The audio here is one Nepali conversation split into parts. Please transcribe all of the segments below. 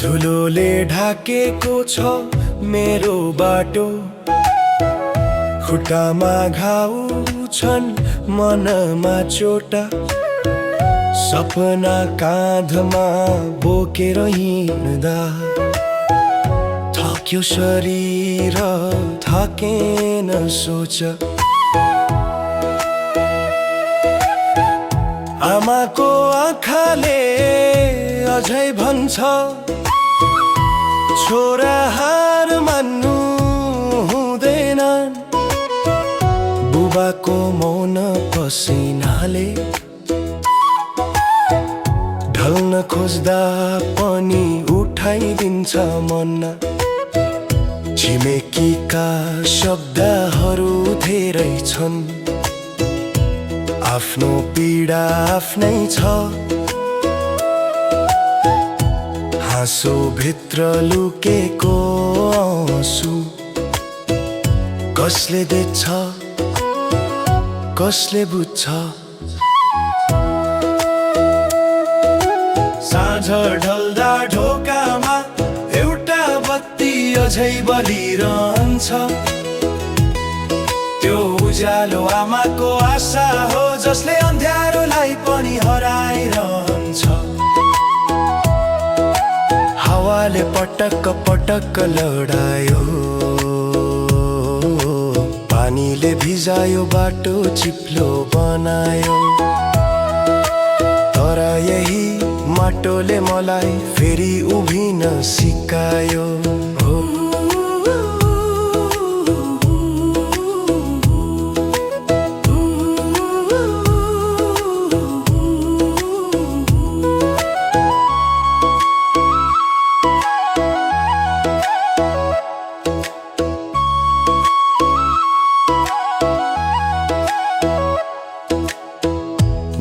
धुलोले ढाकेको छ मेरो बाटो, खुट्टामा घाउ छन् मनमा चोटा, सपना काँधमा बोकेर हिँड्दा थक्यो शरीर थकेन सोच। आमाको आँखाले अझै भन्छ छोरा हार मान्नु हुँदैन। बुबाको मौन पसिनाले ढल्न खोज्दा पनि उठाइदिन्छ मन। छिमेकीका शब्दहरू धेरै छन्, आफ्नो पीडा आफ्नै छ। हाँसो भित्र लुकेको आँसु कसले देख्छ कसले बुझ्छ। साँझ ढल्दा ढोकामा एउटा बत्ती अझै बलिरहन्छ। त्यो उज्यालो आमाको आशा हो जसले अँध्यारोलाई पनि हराइरहन्छ। हावाले पटक पटक लडायो, पानीले भिजायो बाटो चिप्लो बनायो। तर यही माटोले मलाई फेरि उभिन सिकायो।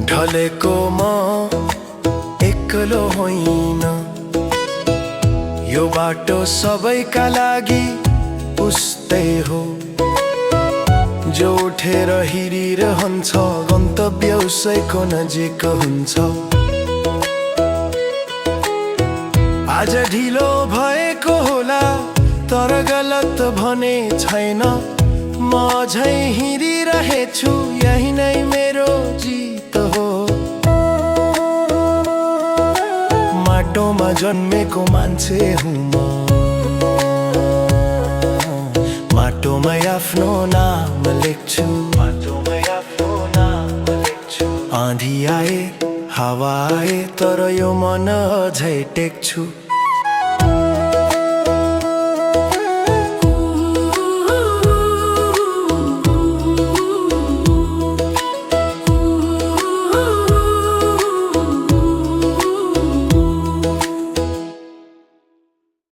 ढलेको म एक्लो होइन, यो बाटो सबैका लागि उस्तै हो। जो उठेर हिँडिरहन्छ गन्तव्य उसैको नजिक हुन्छ। आज ढिलो भएको होला तर गलत भने छैन। म अझै हिँडिरहेछु, यही नै मेरो जित हो। माटोमा जन्मेको मान्छे हुँ म, माटोमै आफ्नो नाम लेख्छु। माटोमै आफ्नो नाम लेख्छु। आँधी आए हावा आए तर यो मन अझै टेक्छु।